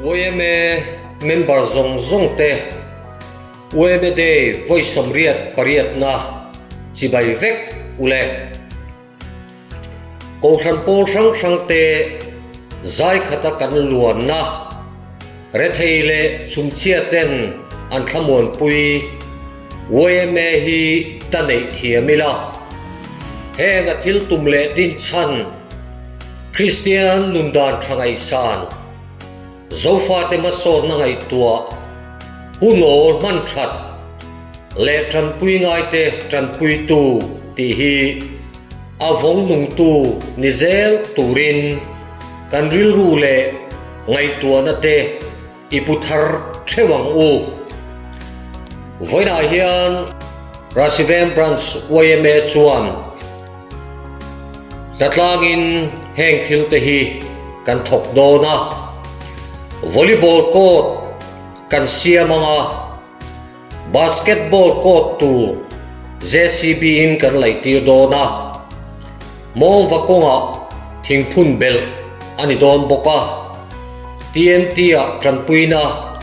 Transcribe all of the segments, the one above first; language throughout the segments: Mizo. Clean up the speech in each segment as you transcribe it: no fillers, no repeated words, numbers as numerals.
Yma member zawng zawng te yma Day vawi 88na chibai vek u le. Kohhran pawl hrang hrang te zai khata kan luanna rethei leh chhumchhia ten an thlamuanpui yma hi ta neih thiam ila. Heng a thil tum leh dinchhan Kristian nun dan tha ngaihsan Zofate hmasawnna ngaihtuah hun awl hman that leh tanpui ngaite tanpuitu tih hi a vawng nungtu ni zel turin kan rilru leh ngaihtuahna te i pu thar theuh ang u. Vawiinah hian Rasiveng Branch yma chuan Hnatlangin heng thil te hi kan thawk dawn a, volleyball court kan siam ang a, basketball court tur JCB in kan laih tir dawn a, mawngva kawngah thingphun belh a ni dawn bawk a, TNT ah tanpuina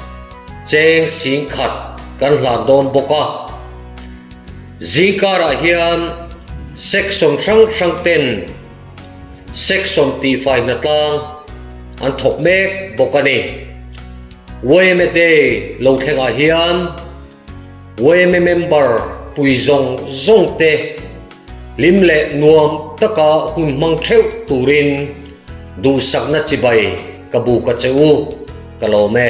cheng 10,000 kan hlan dawn bawk a. Zingkarah hian section hrang hrang ten section tihfai hnatlang an thawk mek bawk a ni. Yma Day lo thlengah hian yma member pui zawng zawng te hlim leh nuam taka hun hmang theuh turin duhsakna chibai ka buk a che u, ka lawm e.